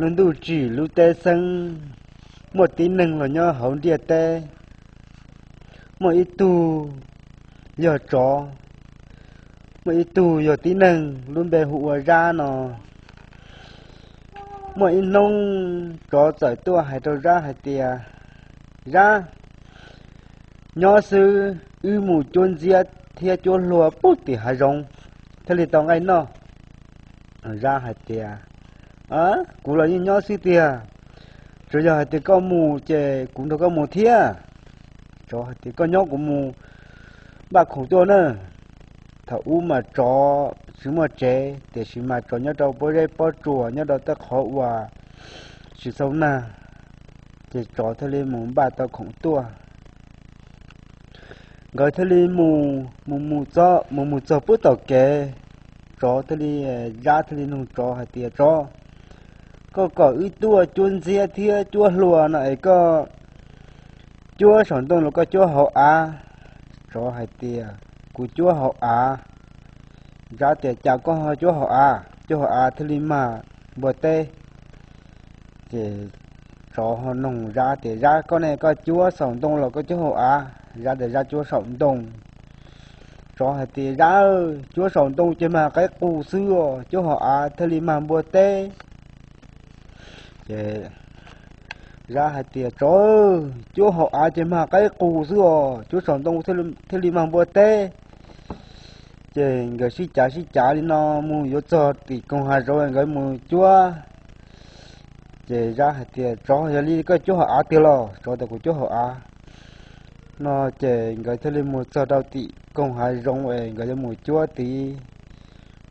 Ntuj tsim lub teb xeeb, muaj tib neeg los nyob hauv ntiaj teb. Muaj ib tug yog tsov, muaj ib tug yog tib neeg, lub npe hu ua Zab no. Muaj ib hnub tsov txawm tuaj hais rau Zab hais tias, Zab, nyob xwb, wb mus cuab ntxiab thiab cuab hlua pub tim hav zoov thiaj li tau nqaij noj. Zab hais tias, Kuv los yeej nyob xwb tiag, tsuas yog hais tias koj mus ces kuv nrog koj mus thiab. Tsov hais tias, Koj nyob kuv mus npaj khoom tuaj na. Thaum ub mas tsov tsis muaj tsev, tiam sis mas tsov nyob rau pob zeb pob tsuas, nyob rau tej qhov uas tsis txaus nag, ces tsov thiaj li mus npaj tau khoom tuaj. Nkawd thiaj li mus mus mus txog, mus mus txog pub tom kev, tsov thiaj li, Zab thiaj li nug tsov hais tias, Tsov, koj kom wb tuaj cuab ntxiab thiab cuab hlua no es koj cuab saum ntoo los koj cuab hauv av? Tsov hais tias, Kuv cuab hauv av. Zab tias, Cas koj ho cuab hauv av? Cuab hauv av thiaj li mag npua teb. Ces tsov ho nug Zab tias, Zab, koj ne, koj cuab saum ntoo los koj cuab hauv av? Zab tias Zab cuab saum ntoo. Tsov hais tias, Zab, cuab saum ntoo ces mag qaib qus xwb os, cuab hauv av thiaj li mag npua teb. Ces Zab hais tias, Tsov, cuab hauv av ces mag qaib qus xwb os, cuab saum ntoo thiaj li mag npua teb. Ces nkawd sib cav sib cav li no mus yuav txog tim koog hav zoov nkawd mus cuab. Ces Zab hais tias, Tsov, yog li koj cuab hauv av tiag los? Tsov tias, Kuv cuab hauv av. No ces nkawd thiaj li mus txog rau tim koog hav zoov es nkawd yuav mus cuab tid.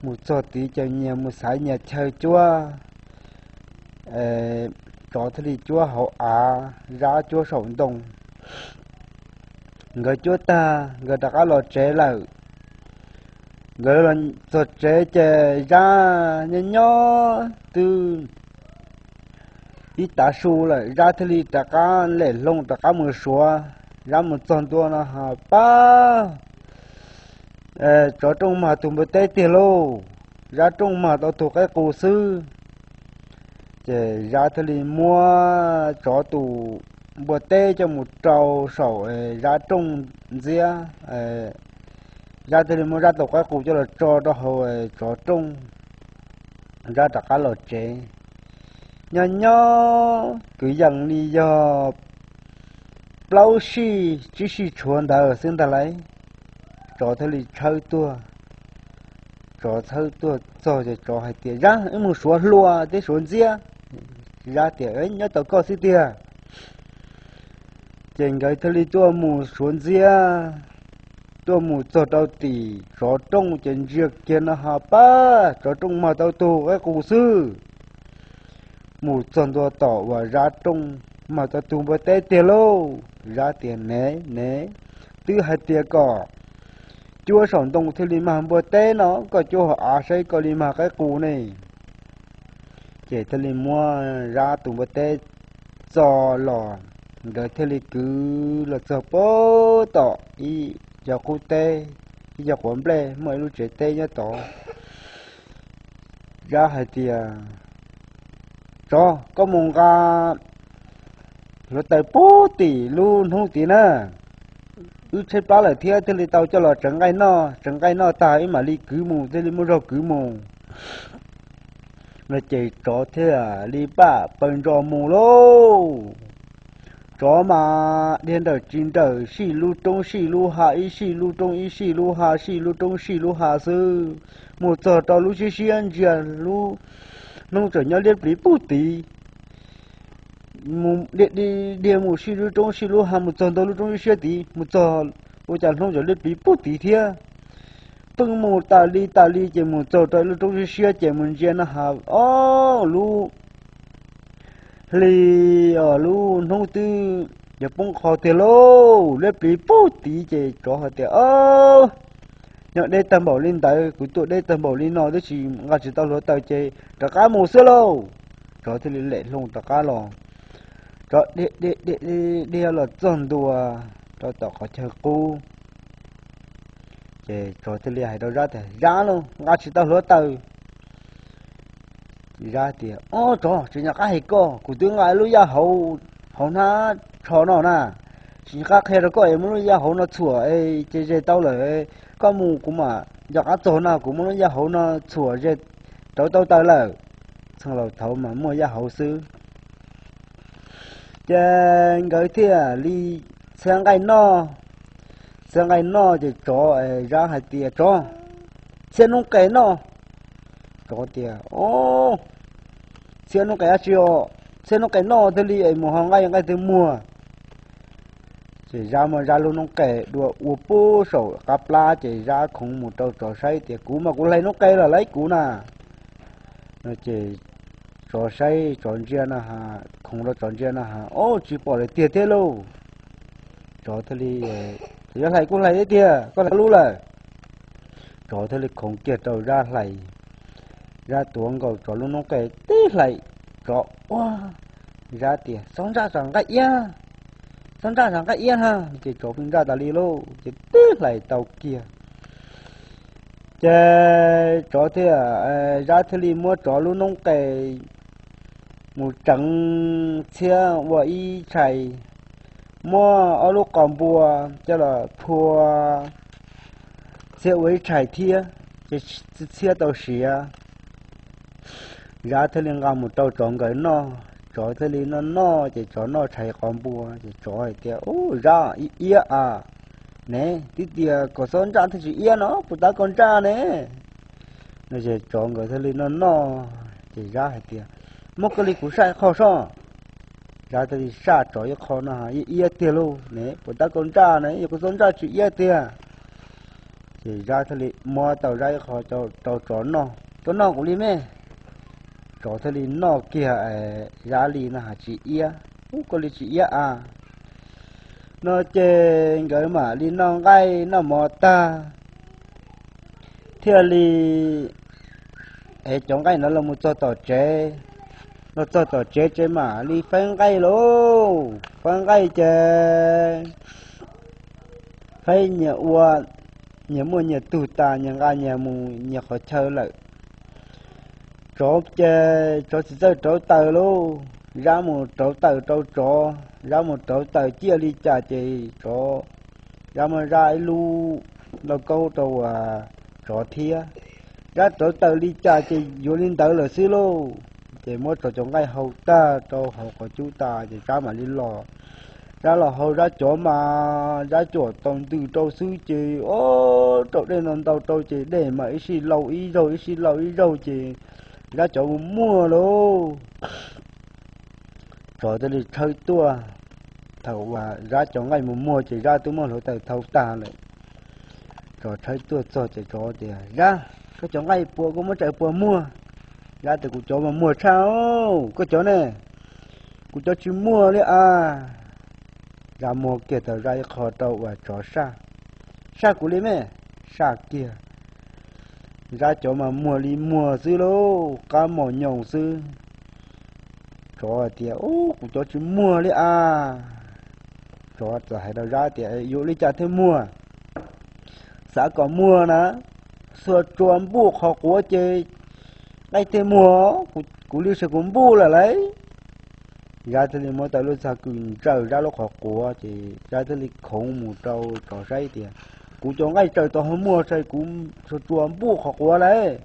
Mus txog tid ces nyias mus xaiv nyias chaw cuab. Tsov thiaj li cuab hauv av, Zab cuab saum ntoo. Nkawd cuab tag nkawd rov qab los tsev lawm. Nkawd los txog tsev ces Zab nyob nyob twb ib tav su lawm, Zab thiaj li rov qab lem hlo rov qab mus suav. Zab mus txog ntua no ho pab, tsov rooj mag tug npua teb tiag lauj, Zab rooj mag tau tug qaib qus xwb. Ces Zab thiaj li muab tsov tus npua teb coj mus rau saum Zab rooj ntxiab. Zab thiaj li muab Zab tus qaib qus coj los tso rau hauv tsov rooj. Zab rov qab los tsev. Nyob nyob kwv yees li yog plaub sij tsib sij tshuav ntawd xwb ntag lauj, tsov thiaj li tshawb tuaj. Tsov tshawb tuaj txog ces tsov hais tias, Zab, wb mus suav hlua thiab suav ntxiab. Zab tias, Nyob tau koj xwb tiag. Ces nkawd thiaj li tuaj mus suav ntxiab. Tuaj mus txog rau tim tsov rooj ces ntsia kiag no ho pab tsov rooj mag tau tug qaib qus xwb. Mus txog ntua tom uas Zab rooj, mag tau tug npua teb tiag lauj. Zab tias, Nev nev, twb hais tias kom cuab saum ntoo thiaj li mag npua teb no, koj cuab hauv av saib koj li mag qaib qus ne. Ces thiaj li muab Zab tus npua teb txo los, nkawd thiaj li kwv los txog pem tom ib co qub teb, ib co quav nplej, muaj ib lub tsev teb nyob tod. Zab hais tias, Tsov, koj mus nqa hluav taws pub tim lub hnub tid na. Wb tshaib plab lawm thiab thiaj li tau coj los tseev nqaij noj, tseev nqaij noj tag wb mam li kwv mus, thiaj li muaj zog kwv mus. No ces tsov thiaj li pam paws ntso mus lauj. Tsov mas dhia nrawm tsis nrawm, sij lub roob sij lub hav, ib sij lub roob ib sij lub hav, sij lub roob sij lub hav xwb. Mus txog rau lub siab siab ntsia lub hnub tseem nyob liab pliv pub tid. Mus dhia dhia mus sij lub roob sij lub hav mus txog ntua lub roob siab siab tid, mus txog ua cas hnub tseem liab pliv pub tid thiab. Pheej mus tas li tas li ces mus txog rau lub roob siab siab ces mus ntsia no ha, ob lub hli, lub hnub twb yuav poob qho tiag lauj, liab pliv pub tid ces tsov hais tias, Ob, nyob deb tag npaum li ntawd, kuv tuaj deb tag npaum li no twb tsis nqa tsis tau hluav taws ces rov qab mus xwb lauj. Tsov thiaj li lem hlo rov qab los. Tsov dhia dhia dhia dhia los txog ntua rau tom qhov chaw qub, ces tsov thiaj li hais rau Zab tias, Zab lauj, nqa tsis tau hluav taws. Zab tias, Ob, tsov, tsis nco qab hais koj, kuv twb nqa lub yaj hauv, hauv hnab tsho no na, tsis nco qab qhia rau koj es muab lub yaj hauv no txhuam es ces ze tau lawm, koj mus kuv mam nco qab txog no, kuv muab lub yaj hauv no txhuam ze rauv tau taws lawm. Txheej laus thaud mas muaj yaj hauv xwb. Ces nkawd thiaj li txhiab nqaij noj. Txhiab nqaij noj ces tsov, Zab hais tias, Tsov, txhiab noob qes noj. Tsov tias, Ob, txhiab noob qes dab tsi os, txhiab noob qes noj thiaj li es mus ho nqaij, nqaij twg muag. Ces Zab muab Zab lub noob qes dua ua pub saum qab plab ces Zab khoov mus rau tsov saib tias, Kuv mas kuv hlais noob qes los lawv kuv na. No ces tsov saib tsov ntsia no ha, khoov rau tsov ntsia no ha, Ob, tsis pom lawm tiag thiab lauj. Tsov thiaj li, Yuav hlais kuj hlais thiab tiag, koj hlais lub lawm. Tsov thiaj li khoov kiag rau Zab hlais. Zab tuav nkaus tsov lub noob qes tib hlais, tsov ua, Zab tias, Xob ntsaj tsam nqaij iab, xob ntsaj tsam nqaij iab na, ces tsov pheej ntsaj tas li lauj, ces tib hlais tau kiag. Ces tsov thiaj, Zab thiaj li muab tsov lub noob qes mus tseev txhiab ua ib tshais, muab ob lub qos npua coj los phua txhiab ua ib tshais thiab, ces txhiab tau siav. Zab thiaj li nqa mus rau tsov nkawd noj, tsov thiaj li noj noj ces tsov noj tshais qos npua ces tsov hais tias, Ub, Zab, ib iab a, ne, tib tias kom xob ntsaj thiaj tsis iab no, puas tab koj ntsaj ne? No ces tsov nkawd thiaj li noj noj ces Zab hais tias, Muab koj li kuv saj ib qho soj. Zab thiaj li saj tsov ib qho no, Iab iab tiag lauj ne, puas tab koj ntsaj ne, yog koj xob ntsaj tsis iab tiag. Ces Zab thiaj li muab tau Zab ib qho rau tsov noj, Koj noj kuv li me. Tsov thiaj li noj kiag Zab li no ha tsis iab, Ub, koj li tsis iab a. No ces nkawd mam li noj nqaij noj mov tag, thiaj li ev cov nqaij no los mus txog tom tsev. Los txog tom tsev ces mam li faib nqaij lauj, faib nqaij ces faib nyias ua, nyias muaj nyias tug tas, nyias nqa nyias mus nyias qhov chaw lawm. Tsov ces tsov tsis txawj rauv taws lauj, Zab mus rauv taws rau tsov, Zab mus rauv taws ciaj li cas ces tsov, Zab muab Zab ib lub lauj kaub rau tsov thiab. Zab rauv taws li cas ces yuav li ntawd lawm xwb lauj. Ces muab tsov cov nqaij hau tag rau hauv qhov cub tas ces Zab mam li los. Zab los hau Zab cov mas Zab cuam tau ntws rau xwb ces, o, rau dej ntau ntau rau ces dej mas ib sij lau ib zaug ib sij lau ib zaug ces Zab cov mus muag lauj. Tsov thiaj li tshawb tuaj, thaum uas Zab cov nqaij mus muag ces Zab twb muab hluav taws thau tag lawm. Tsov tshawb tuaj txog ces tsov tias, Zab, koj cov nqaij puas, koj muab tsawv puas muag? Zab tias, Kuv cov mas muag tshaj, koj cov ne? Kuv cov tsis muag li a. Zab muab kiag tau Zab ib qho rau uas tsov saj. Saj kuv li me. Saj kiag. Zab cov mas muag li muag xwb lauj, qab mos nyoos xwb. Tsov hais tias, Ub, kuv cov tsis muag li a. Tsov txawm hais rau Zab tias, Yuav li cas thiaj muag? Xav kom muag na, xuas tsua npuj qhov quav ces nqaij thiaj muag, kuv li ces kuv npuj lawm lauj. Zab thiaj li muab tau lub txog kws ntsaws Zab lub qhov quav ces Zab thiaj li khoov mus rau tsov saib tias, Kuv cov nqaij tsaws tau ho muag, kuv xuas tsua npuj qhov quav lauj.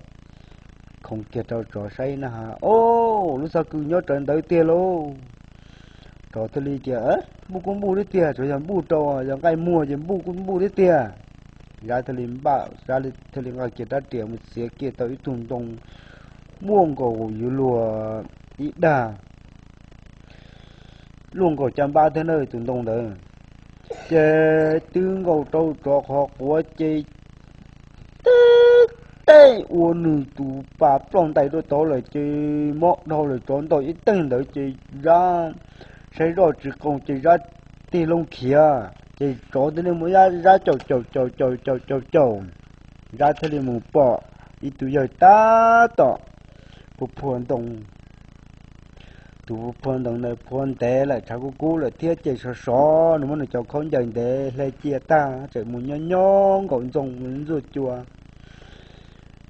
Khoov kiag rau tsov saib na ha, o, lub txog kws nyob rawv ntawd tiag lauj. Tsov thiaj li tias, Npuj kuj npuj thiab tiag, tsov yog npuj rau, yog nqaij muag ces npuj kuj npuj thiab tiag. Zab thiaj li npaj, Zab thiaj li nqa kiag rab riam mus txiav kiag tau ib tug ntoo muaj nkaus yuav luag ib dag, luaj nkaus caj npab thiab na tus ntoo ntawd. Ces twb nkaus rau tsov qhov quav ces tib teg ua nws tus pas ploj ntais rau tod lawm ces mob dhau lawm, tsov ntaus ib teg ntawd ces Zab saib zoj tsis qoos ces Zab tig loo khiav ces tsov thiaj li muab Zab caum caum caum caum caum caum caum, Zab thiaj li mus pom ib tug yawg tab tom phua phua ntoo. Tus phua ntoo ntawd phua ntev lawm, tshav kub kub lawm thiab ces sov sov, nws muab nws cov khaub ncaws ntev hle cia tag, tseem mus nyob nyob nkaum ntxoo ntxuaj cua.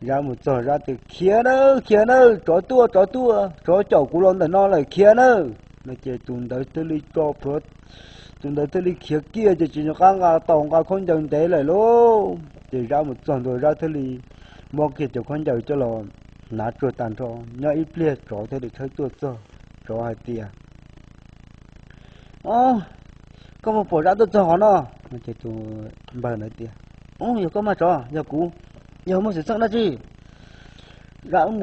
Zab mus txog Zab tias, Khiav nawb, khiav nawb, tsov tuaj, tsov tuaj, tsov caum kuv los ntawm no lawm, khiav nawb. No ces tus ntawd thiaj li tso plhuav, tus ntawd thiaj li khiav kiag ces tsis nco qab nqa tau nqa khaub ncaws ntev lawm lauj. Ces Zab mus txog ntua Zab thiaj li muab kiag cov khaub ncaws coj los hnav tsuag tag nrho, nyob ib pliag tsov thiaj li tshawb tuaj txog, tsov hais tias, Koj puas pom Zab tuaj txog qhov no? Ces tus npawg ntawd tias, Yog koj mas tsov, yog kuv, yog muaj xwm txheej dab tsi? Zab wb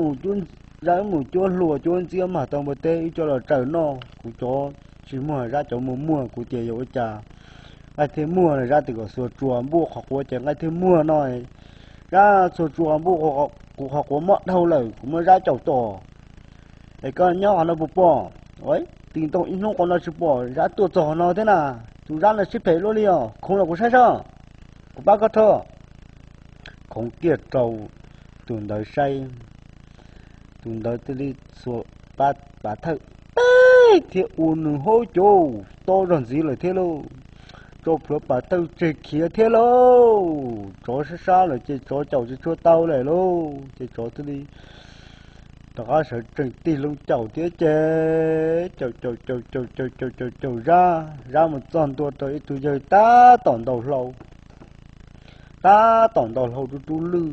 mus cuab hluas cuab ntxiab mag tau npua teb wb coj los tsaws noj, kuv cov tsis muag, Zab cov mus muag, kuv tias yog ua cas nqaij thiaj muag, Zab tias kom xuas tsuas npuj qhov quav ces nqaij thiaj muag no. Zab xuas tsuas npuj kuv qhov quav mob dhau lawm, kuv muab Zab caum tom. Es koj nyob qhov no puas pom? Tis ntoo ib hnub qhov no tsis pom Zab tuaj txog qhov no thiab na. Tus Zab no siab phem luaj li os, khoov los kuv saib soj, kuv pab koj rho. Khoov kiag rau tus ntawd saib, tus ntawd thiaj li xuas pav thawj teg thiab ua nws haub cav to zog ntxiv lawm thiab lauj. Tso plhuav pav thawj tseg khiav thiab lauj. Tsov sab sab lawm ces tsov caum tsis tshua tau lawm lauj, ces tsov thiaj li rov qab sawv tsees tig loo caum thiab ces caum caum caum caum caum caum caum Zab, Zab mus txog ntua rau ib tug yawg tab tom ntaus hlau, tab tom ntaus hlau rub rub lwj.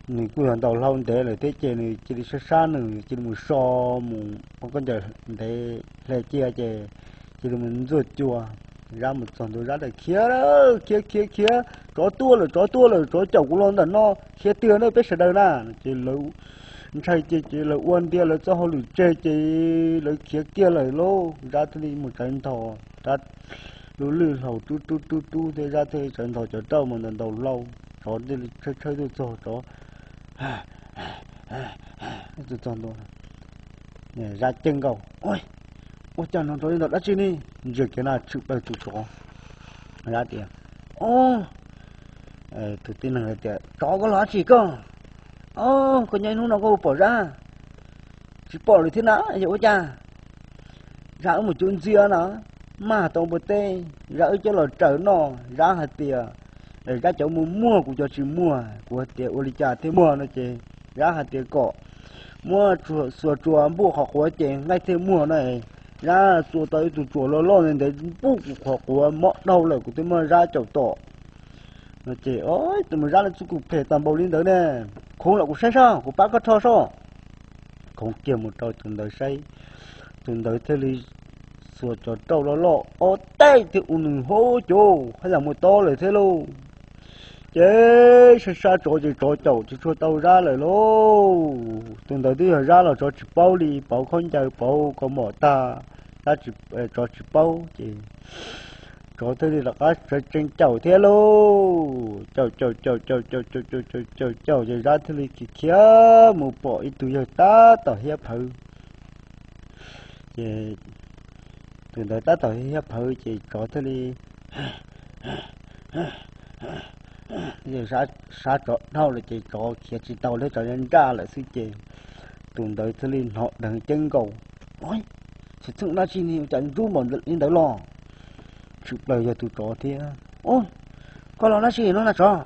Nws kuj yog ntaus hlau ntev lawm thiab ces nws cia li sab sab, nws cia li mus so, mus ua khaub ncaws ntev hle cia ces cia li mus ntxuaj cua. Zab mus txog ntua Zab tias, Khiav, khiav khiav khiav, tsov tuaj lawm, tsov tuaj lawm, tsov caum kuv los ntawm no, khiav tiag ne peb sawv daws na. Ces lawv ntshai ces ces lawv ua ntias lawv txoj hauj lwm tseg ces lawv khiav kiag lawm lauj. Zab thiaj li mus tsawv nthos, Zab lub lwj hlau rub rub rub rub thiab Zab thiaj li tsawv nthos cov rauj mus ntaus ntaus hlau. Tsov thiaj li tshawb tshawb tuaj txog, tsov txog ntua, Zab ceeb nkaus, Ua cas no tsov li ntawm dab tsi ne? Ntsia kiag na tshwm plaws tus tsov. Zab tias, Tus tib neeg tias, Tsov, koj los dab tsi koj? Koj nyob ib hnub no koj puas pom Zab? Tsis pom lawm thiab na, yog ua cas? Zab wb mus cuab ntxiab na, mag tau npua teb, Zab wb coj los tsaws noj, Zab hais tias Zab cov mus muag, kuv cov tsis muag, kuv hais tias ua li cas thiaj muag no ces Zab hais tias kom muab xuas tsuas npuj qhov quav ces nqaij thiaj muag no. Zab txua tau ib tug tsuas loj loj ntev ntev npuj kuv qhov quav mob dhau lawm kuv thiaj muab Zab caum tom no ces, Tus mus Zab lawv txuj kum phem tag npaum li ntawd ne, khoov los kuv saib soj, kuv pab koj rho soj. Khoov kiag mus rau tus ntawd saib, tus ntawd thiaj li xuas cov rauj loj loj ob teg thiab ua nws haub cav haj yam mus tob lawm thiab lauj. Ces sab sab tsov ces tsov caum tsis tshua tau Zab lawm lauj. Tus ntawd twb yog Zab los tsov tsis paub li, pauv khaub ncaws pauv kaus mom tag, tsov tsis paub ces tsov thiaj li rov qab sawv tsees caum thiab lauj. Caum caum caum caum caum caum caum caum caum ces Zab thiaj li khiav khiav mus pom ib tug yawg tab tom hiab phawv. Ces tus ntawd tab tom hiab phawv ces tsov thiaj li, sab tsov dhau lawm ces tsov khiav tsis tau li, tsov nraj lawm xwb ces tus ntawd thiaj li hnov dheev ceeb nkaus, Xwm txheej dab tsi ne ua cas ntsub npaum li ntawd los? Tshwm plaws yog tus tsov thiab. Koj los dab tsi no na tsov?